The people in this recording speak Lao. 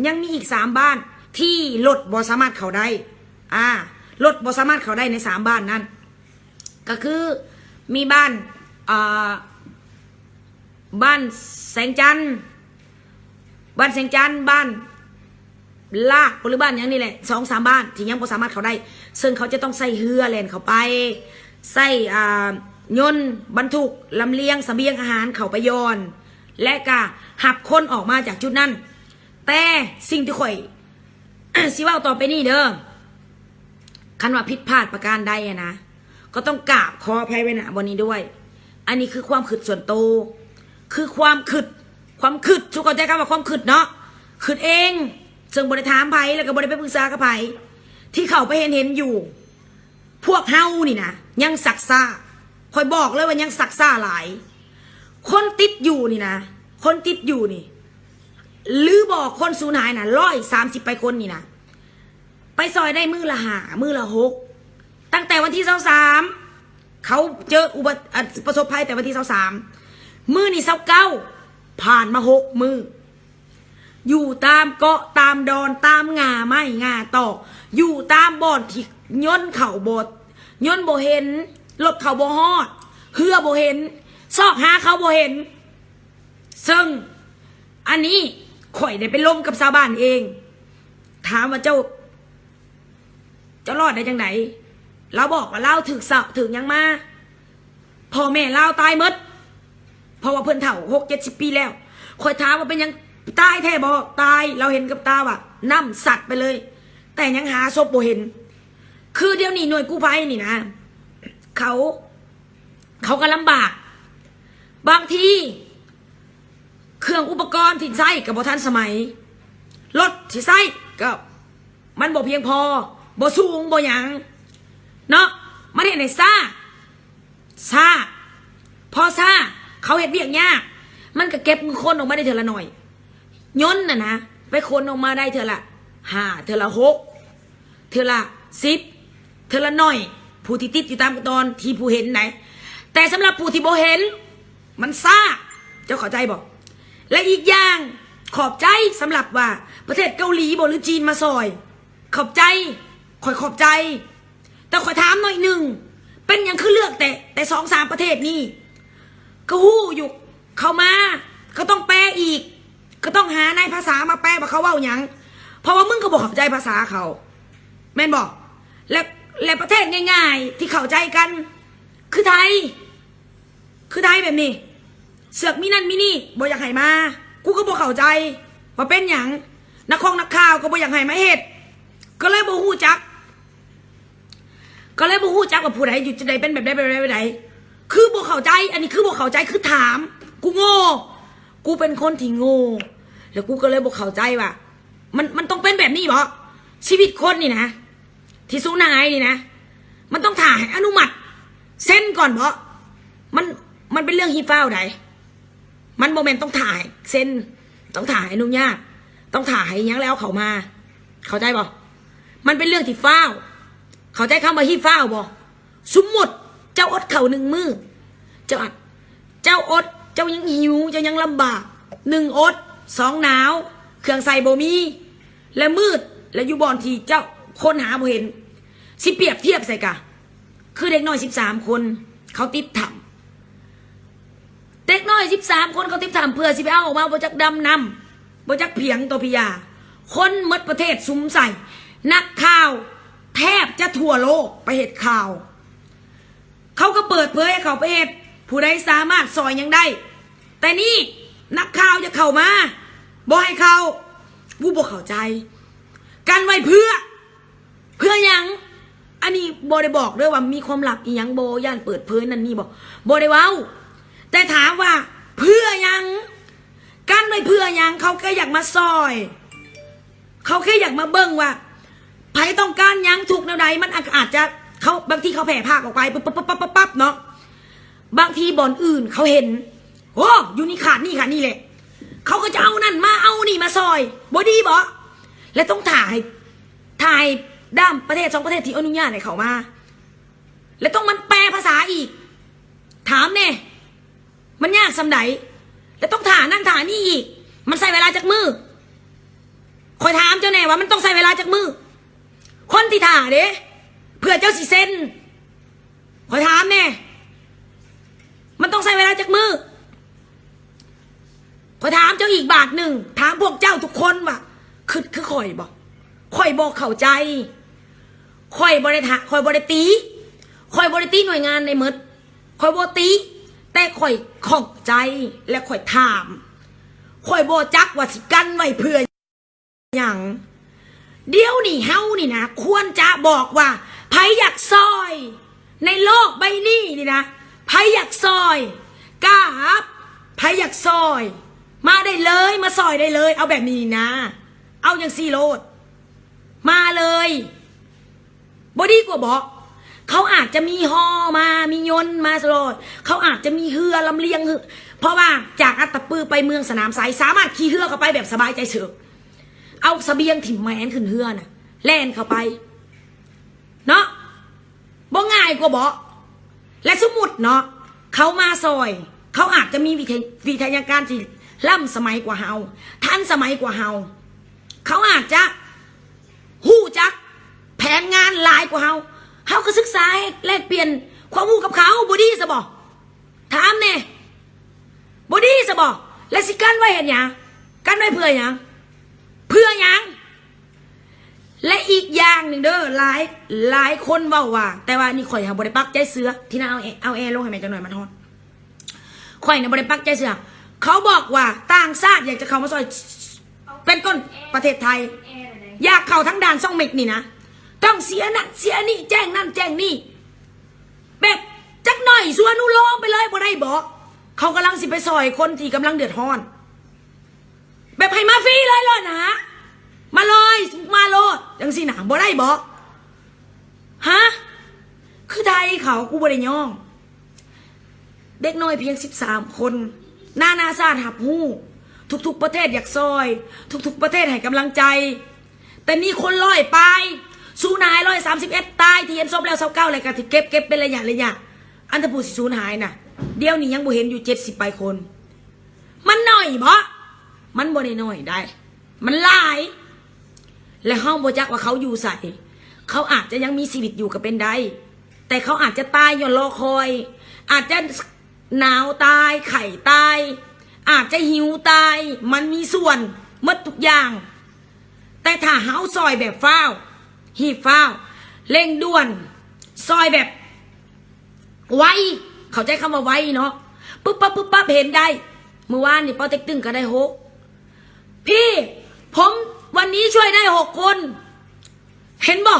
ຍັງມີອີກສາມບ້ານທີ່ລົດບໍ່ສາມາດເຂົ້າໄດ້ ອ່າ ລົດບໍ່ສາມາດເຂົ້າໄດ້ໃນສາມບ້ານນັ້ນ ກໍຄືມີບ້ານ ອ່າ ບ້ານແສງຈັນ ບ້ານແສງຈັນ ບ້ານລາກ ຫຼື ບ້ານຫຍັງນີ້ແຫຼະ ສອງສາມບ້ານທີ່ຍັງບໍ່ສາມາດເຂົ້າໄດ້ ເຊິ່ງເຂົາຈະຕ້ອງໃຊ້ເຮືອແລ່ນເຂົ້າໄປ ໃຊ້ ອ່າ ຍົນບັນທຸກລຳລຽງສະບຽງອາຫານເຂົ້າໄປຢ່ອນ ແລະ ກະຮັບຄົນອອກມາຈາກຈຸດນັ້ນ. ແຕ່ສິ່ງທີ່ຂ້ອຍ ຊິເວົ້າຕໍ່ໄປນີ້ເດີ ຄັນວ່າຜິດພາດປະການໃດຫັ້ນນະ ກໍຕ້ອງກາບຂໍອະໄພໄວ້ ນະ ບ່ອນນີ້ດ້ວຍ. ອັນນີ້ຄືຄວາມຄິດສ່ວນໂຕ ຄືຄວາມຄິດ ຄວາມຄິດ ສຸເຂົ້າໃຈຄຳວ່າຄວາມຄິດເນາະ ຄິດເອງ ເຊິ່ງບໍ່ໄດ້ຖາມໃຜ ແລ້ວກໍບໍ່ໄດ້ໄປປຶກສາກັບໃຜ ທີ່ເຂົ້າໄປເຫັນ ເຫັນຢູ່ ພວກເຮົານີ້ນະ ຍັງຊັກຊ້າ ຂ້ອຍບອກເລີຍວ່າຍັງຊັກຊ້າຫຼາຍ. ຄົນຕິດຢູ່ນີ້ນະ ຄົນຕິດຢູ່ນີ້ ຫຼື ບອກຄົນສູນຫາຍນະ ຮ້ອຍສາມສິບປາຍຄົນນີ້ນະ ໄປຊ່ອຍໄດ້ມື້ລະຫ້າ ມື້ລະຫົກ ຕັ້ງແຕ່ວັນທີຊາວສາມ ເຂົາເຈີອຸບັດ ອັນ ປະສົບໄພແຕ່ວັນທີຊາວສາມ ມື້ນີ້ຊາວເກົ້າ ຜ່ານມາຫົກມື້ ຢູ່ຕາມເກາະ ຕາມດອນ ຕາມງ່າໄມ້ ງ່າຕອກ ຢູ່ຕາມບ່ອນທີ່ຍົນເຂົ້າບໍ່ ຍົນບໍ່ເຫັນ ລົດເຂົ້າບໍ່ຮອດ ເຮືອບໍ່ເຫັນ ຊອກຫາເຂົາບໍ່ເຫັນ. ເຊິ່ງອັນນີ້ຂ້ອຍໄດ້ໄປລົມກັບຊາວບ້ານເອງ. ຖາມວ່າເຈົ້າ ເຈົ້າລອດໄດ້ຈັ່ງໃດ? ລາວບອກວ່າລາວຖືກສະ ຖືກຫຍັງມາ ພໍ່ແມ່ລາວຕາຍໝົດ ເພາະວ່າເພິ່ນເຖົ້າຫົກເຈັດສິບປີແລ້ວ. ຂ້ອຍຖາມວ່າເປັນຫຍັງ ຕາຍແທ້ບໍ່? ຕາຍ. ລາວເຫັນກັບຕາວ່ານ້ຳຊັດໄປເລີຍ ແຕ່ຍັງຫາສົບບໍ່ເຫັນ. ຄືດຽວນີ້ໜ່ວຍກູ້ໄພນີ້ນະ ເຂົາ ເຂົາກໍລຳບາກ ບາງທີ ເຄື່ອງອຸປະກອນທີ່ໃຊ້ກໍບໍ່ທັນສະໄໝ ລົດທີ່ໃຊ້ກໍມັນບໍ່ພຽງພໍ ບໍ່ສູງ ບໍ່ຫຍັງເນາະ ມັນເຮັດໃຫ້ຊ້າ ຊ້າ ພໍຊ້າ ເຂົາເຮັດວຽກຍາກ ມັນກໍເກັບເງິນຄົນອອກມາໄດ້ເທື່ອລະໜ້ອຍ ຍົນນະນະ ໄປຂົນອອກມາໄດ້ເທື່ອລະຫ້າ ເທື່ອລະຫົກ ເທື່ອລະສິບ ເທື່ອລະໜ້ອຍ ຜູ້ທີ່ຕິດຢູ່ຕາມຂັ້ນຕອນ ທີ່ຜູ້ເຫັນໃດ ແຕ່ສຳລັບຜູ້ທີ່ບໍ່ເຫັນ ມັນຊ້າ ເຈົ້າເຂົ້າໃຈບໍ່? ແລະ ອີກຢ່າງ ຂອບໃຈສຳລັບວ່າປະເທດເກົາຫຼີບໍ ຫຼື ຈີນມາຊ່ອຍ ຂອບໃຈ ຂ້ອຍຂອບໃຈ ແຕ່ຂ້ອຍຖາມໜ້ອຍໜຶ່ງ ເປັນຫຍັງຄືເລືອກແຕ່ ແຕ່ສອງສາມປະເທດນີ້? ກໍຮູ້ຢູ່ ເຂົ້າມາກໍຕ້ອງແປອີກ ກໍຕ້ອງຫານາຍພາສາມາແປວ່າເຂົາເວົ້າຫຍັງ ເພາະວ່າມຶງກໍບໍ່ເຂົ້າໃຈພາສາເຂົາ ແມ່ນບໍ່? ແລະ ແລະ ປະເທດງ່າຍໆທີ່ເຂົ້າໃຈກັນ ຄືໄທ ຄືໄທແບບນີ້ ເຊືອກມີນັ້ນມີນີ້ ບໍ່ຢາກໃຫ້ມາ ກູກໍບໍ່ເຂົ້າໃຈວ່າເປັນຫຍັງ ນັກຄອງນັກຂ່າວກໍບໍ່ຢາກໃຫ້ມາເຮັດ ກໍເລີຍບໍ່ຮູ້ຈັກ ກໍເລີຍບໍ່ຮູ້ຈັກວ່າຜູ້ໃດຢູ່ຈຸດໃດ ເປັນແບບໃດ ແບບໃດ ແບບໃດ ຄືບໍ່ເຂົ້າໃຈ ອັນນີ້ຄືບໍ່ເຂົ້າໃຈ ຄືຖາມ ກູໂງ່ ກູເປັນຄົນທີ່ໂງ່ ແລ້ວກູກໍເລີຍບໍ່ເຂົ້າໃຈວ່າ ມັນ ມັນຕ້ອງເປັນແບບນີ້ບໍ? ຊີວິດຄົນນີ້ນະ ທີ່ສູນຫາຍນີ້ນະ ມັນຕ້ອງຖ້າໃຫ້ອະນຸມັດ ເຊັນກ່ອນບໍ? ມັນ ມັນເປັນເລື່ອງຮີບຟ້າວໃດ ມັນບໍ່ແມ່ນຕ້ອງຖ້າໃຫ້ເຊັນ ຕ້ອງຖ້າໃຫ້ອະນຸຍາດ ຕ້ອງຖ້າໃຫ້ຫຍັງແລ້ວເຂົ້າມາ ເຂົ້າໃຈບໍ່? ມັນເປັນເລື່ອງທີ່ຟ້າວ ເຂົ້າໃຈຄຳວ່າຮີບຟ້າວບໍ່? ສົມມຸດເຈົ້າອົດເຂົ້າໜຶ່ງມື້ ເຈົ້າອະ ເຈົ້າອົດ ເຈົ້າຍັງຫິວ ເຈົ້າຍັງລຳບາກ ໜຶ່ງ ອົດ ສອງ ໜາວ ເຄື່ອງໃຊ້ບໍ່ມີ ແລະ ມືດ ແລະ ຢູ່ບ່ອນທີ່ເຈົ້າຄົ້ນຫາບໍ່ເຫັນ ຊິປຽບທຽບໃສ່ກະ ຄືເດັກນ້ອຍສິບສາມຄົນ ເຂົາຕິດຖ້ຳ ເດັກນ້ອຍສິບສາມຄົນ ເຂົາຕິດຖ້ຳ ເພື່ອຊິໄປເອົາອອກມາ ບໍ່ຈັກດຳນ້ຳ ບໍ່ຈັກພຽງຕໍ່ພະຍາ ຄົນໝົດປະເທດສຸມໃສ່ ນັກຂ່າວແທບຈະທົ່ວໂລກໄປເຮັດຂ່າວ ເຂົາກໍເປີດເຜີຍໃຫ້ເຂົາໄປເຮັດ ຜູ້ໃດສາມາດຊ່ອຍຫຍັງໄດ້ ແຕ່ນີ້ນັກຂ່າວຢາກເຂົ້າມາ ບໍ່ໃຫ້ເຂົ້າ ກູບໍ່ເຂົ້າໃຈ ກັນໄວ້ເພື່ອ ເພື່ອຫຍັງ? ອັນນີ້ບໍ່ໄດ້ບອກເດີວ່າມີຄວາມລັບອີ່ຫຍັງບໍ່ ຢ້ານເປີດເຜີຍນັ້ນນີ້ບໍ່ ບໍ່ໄດ້ເວົ້າ ແຕ່ຖາມວ່າເພື່ອຫຍັງ? ກັນໄວ້ເພື່ອຫຍັງ? ເຂົາແຄ່ຢາກມາຊ່ອຍ ເຂົາແຄ່ຢາກມາເບິ່ງວ່າໃຜຕ້ອງການຫຍັງ ທຸກແນວໃດ ມັນອາດ ອາດຈະ ເຂົາ ບາງທີເຂົາແຜ່ພາກອອກໄປ ປັບໆໆໆເນາະ ບາງທີບ່ອນອື່ນເຂົາເຫັນ ໂອ້ ຢູ່ນີ້ຂາດນີ້ຂາດນີ້ແຫຼະ ເຂົາກໍຈະເອົານັ້ນມາ ເອົານີ້ມາຊ່ອຍ ບໍ່ດີບໍ? ແລະ ຕ້ອງຖ້າໃຫ້ ຖ້າໃຫ້ດ້າມປະເທດສອງປະເທດທີ່ອະນຸຍາດໃຫ້ເຂົ້າມາ ແລະ ຕ້ອງມັນແປພາສາອີກ ຖາມແດ່ ມັນຍາກສ່ຳໃດ? ແລະ ຕ້ອງຖ້ານັ້ນຖ້ານີ້ອີກ ມັນໃຊ້ເວລາຈັກມື້? ຂ້ອຍຖາມເຈົ້າແດ່ວ່າມັນຕ້ອງໃຊ້ເວລາຈັກມື້? ຄົນທີ່ຖ້າເດ້ ເພື່ອເຈົ້າຊິເຊັນ ຂ້ອຍຖາມແດ່ ມັນຕ້ອງໃຊ້ເວລາຈັກມື້? ຂ້ອຍຖາມເຈົ້າອີກບາດໜຶ່ງ ຖາມພວກເຈົ້າທຸກຄົນວ່າ ຄິດຄືຂ້ອຍບໍ່? ຂ້ອຍບໍ່ເຂົ້າໃຈ. ຂ້ອຍບໍ່ໄດ້ຖາ ຂ້ອຍບໍ່ໄດ້ຕິ ຂ້ອຍບໍ່ໄດ້ຕິໜ່ວຍງານໃດໝົດ ຂ້ອຍບໍ່ຕິ ແຕ່ຂ້ອຍຂ້ອງໃຈ ແລະ ຂ້ອຍຖາມ. ຂ້ອຍບໍ່ຈັກວ່າຊິກັນໄວ້ເພື່ອ ຫຍັງ? ດຽວນີ້ເຮົານີ້ນະ ຄວນຈະບອກວ່າ ໃຜຢາກຊ່ອຍໃນໂລກໃບນີ້ນີ້ນະ ໃຜຢາກຊ່ອຍ ກາບ ໃຜຢາກຊ່ອຍ ມາໄດ້ເລີຍ ມາຊ່ອຍໄດ້ເລີຍ ເອົາແບບນີ້ນະ ເອົາຈັ່ງຊີ້ໂລດ ມາເລີຍ. ບໍ່ດີກວ່າບໍ? ເຂົາອາດຈະມີຫໍ່ມາ ມີຍົນມາສະຫຼອດ ເຂົາອາດຈະມີເຮືອລຳລຽງ ເພາະວ່າຈາກອັດຕະປືໄປເມືອງສະໜາມໄຊ ສາມາດຂີ່ເຮືອເຂົ້າໄປແບບສະບາຍໃຈເສີບ ເອົາສະບຽງຖິ້ມແໝນຂຶ້ນເຮືອນະ ແລ່ນເຂົ້າໄປເນາະ ບໍ່ງ່າຍກວ່າບໍ? ແລະ ສົມມຸດເນາະ ເຂົາມາຊ່ອຍ ເຂົາອາດຈະມີວິທະ ວິທະຍາການທີ່ລ້ຳສະໄໝກວ່າເຮົາ ທັນສະໄໝກວ່າເຮົາ ເຂົາອາດຈະຮູ້ຈັກແຜນງານຫຼາຍກວ່າເຮົາ ເຮົາກໍສຶກສາແລກປ່ຽນຄວາມຮູ້ກັບເຂົາ ບໍ່ດີຊະບໍ? ຖາມແດ່ ບໍ່ດີຊະບໍ? ແລະ ຊິກັ້ນໄວ້ເຮັດຫຍັງ? ກັ້ນໄວ້ເພື່ອຫຍັງ? ເພື່ອຫຍັງ? ແລະ ອີກຢ່າງໜຶ່ງເດີ ຫຼາຍ ຫຼາຍຄົນເວົ້າວ່າ ແຕ່ວ່ານີ້ຂ້ອຍຫາບໍ່ໄດ້ປັກໃຈເຊື່ອ ທີ່ນາເອົາແອ ເອົາແອລົງໃຫ້ແມ່ຈັກໜ່ອຍ ມັນຮ້ອນ. ຂ້ອຍນະບໍ່ໄດ້ປັກໃຈເຊື່ອ ເຂົາບອກວ່າຕ່າງຊາດຢາກຈະເຂົ້າມາຊ່ອຍ ເປັນຕົ້ນປະເທດໄທ ຢາກເຂົ້າທາງດ່ານຊ່ອງເມັກນີ້ນະ ຕ້ອງເສຍນັ້ນເສຍນີ້ ແຈ້ງນັ້ນແຈ້ງນີ້ ແບບຈັກໜ້ອຍຊວນອະນຸໂລມໄປເລີຍ ບໍ່ໄດ້ບໍ? ເຂົາກຳລັງຊິໄປຊ່ອຍຄົນທີ່ກຳລັງເດືອດຮ້ອນ ແບບໃຫ້ມາຟຣີເລີຍໂລດນະ ມາເລີຍ ມາໂລດ ຈັ່ງຊີ້ນະ ບໍ່ໄດ້ບໍ? ຮະ? ຄືໄທເຂົາ ກູບໍ່ໄດ້ຍ້ອງ ເດັກນ້ອຍພຽງສິບສາມຄົນ ນານາຊາດຮັບຮູ້ ທຸກໆປະເທດຢາກຊ່ອຍ ທຸກໆປະເທດໃຫ້ກຳລັງໃຈ ແຕ່ມີຄົນຮ້ອຍປາຍ ສູນຫາຍຮ້ອຍສາມສິບເອັດ ຕາຍ ທີ່ເຫັນສົບແລ້ວຊາວເກົ້າ ແລ້ວກໍຖືກເກັບ ເກັບເປັນໄລຍະໄລຍະ ອັນຖ້າຜູ້ທີ່ສູນຫາຍນະ ດຽວນີ້ຍັງບໍ່ເຫັນຢູ່ເຈັດສິບປາຍຄົນ ມັນໜ້ອຍບໍ? ມັນບໍ່ໄດ້ໜ້ອຍໃດ໋ ມັນຫຼາຍ ແລະ ເຮົາບໍ່ຈັກວ່າເຂົາຢູ່ໃສ ເຂົາອາດຈະຍັງມີຊີວິດຢູ່ກໍເປັນໄດ້ ແຕ່ເຂົາອາດຈະຕາຍຍ້ອນລໍຄອຍ ອາດຈະໜາວຕາຍ ໄຂ້ຕາຍ ອາດຈະຫິວຕາຍ ມັນມີສ່ວນໝົດທຸກຢ່າງ ແຕ່ຖ້າເຮົາຊ່ອຍແບບຟ້າວ ຮີບຟ້າວ ເລັ່ງດ່ວນ ຊ່ອຍແບບໄວ ເຂົ້າໃຈຄຳວ່າໄວເນາະ ປຶບປັບ ປຶບປັບ ເຫັນໄດ້ ມື້ວານນີ້ ປໍເຕັກຕຶງກໍໄດ້ຫົກ ພີ່ ຜົມ ວັນນີ້ຊ່ວຍໄດ້ຫົກຄົນ ເຫັນບໍ່?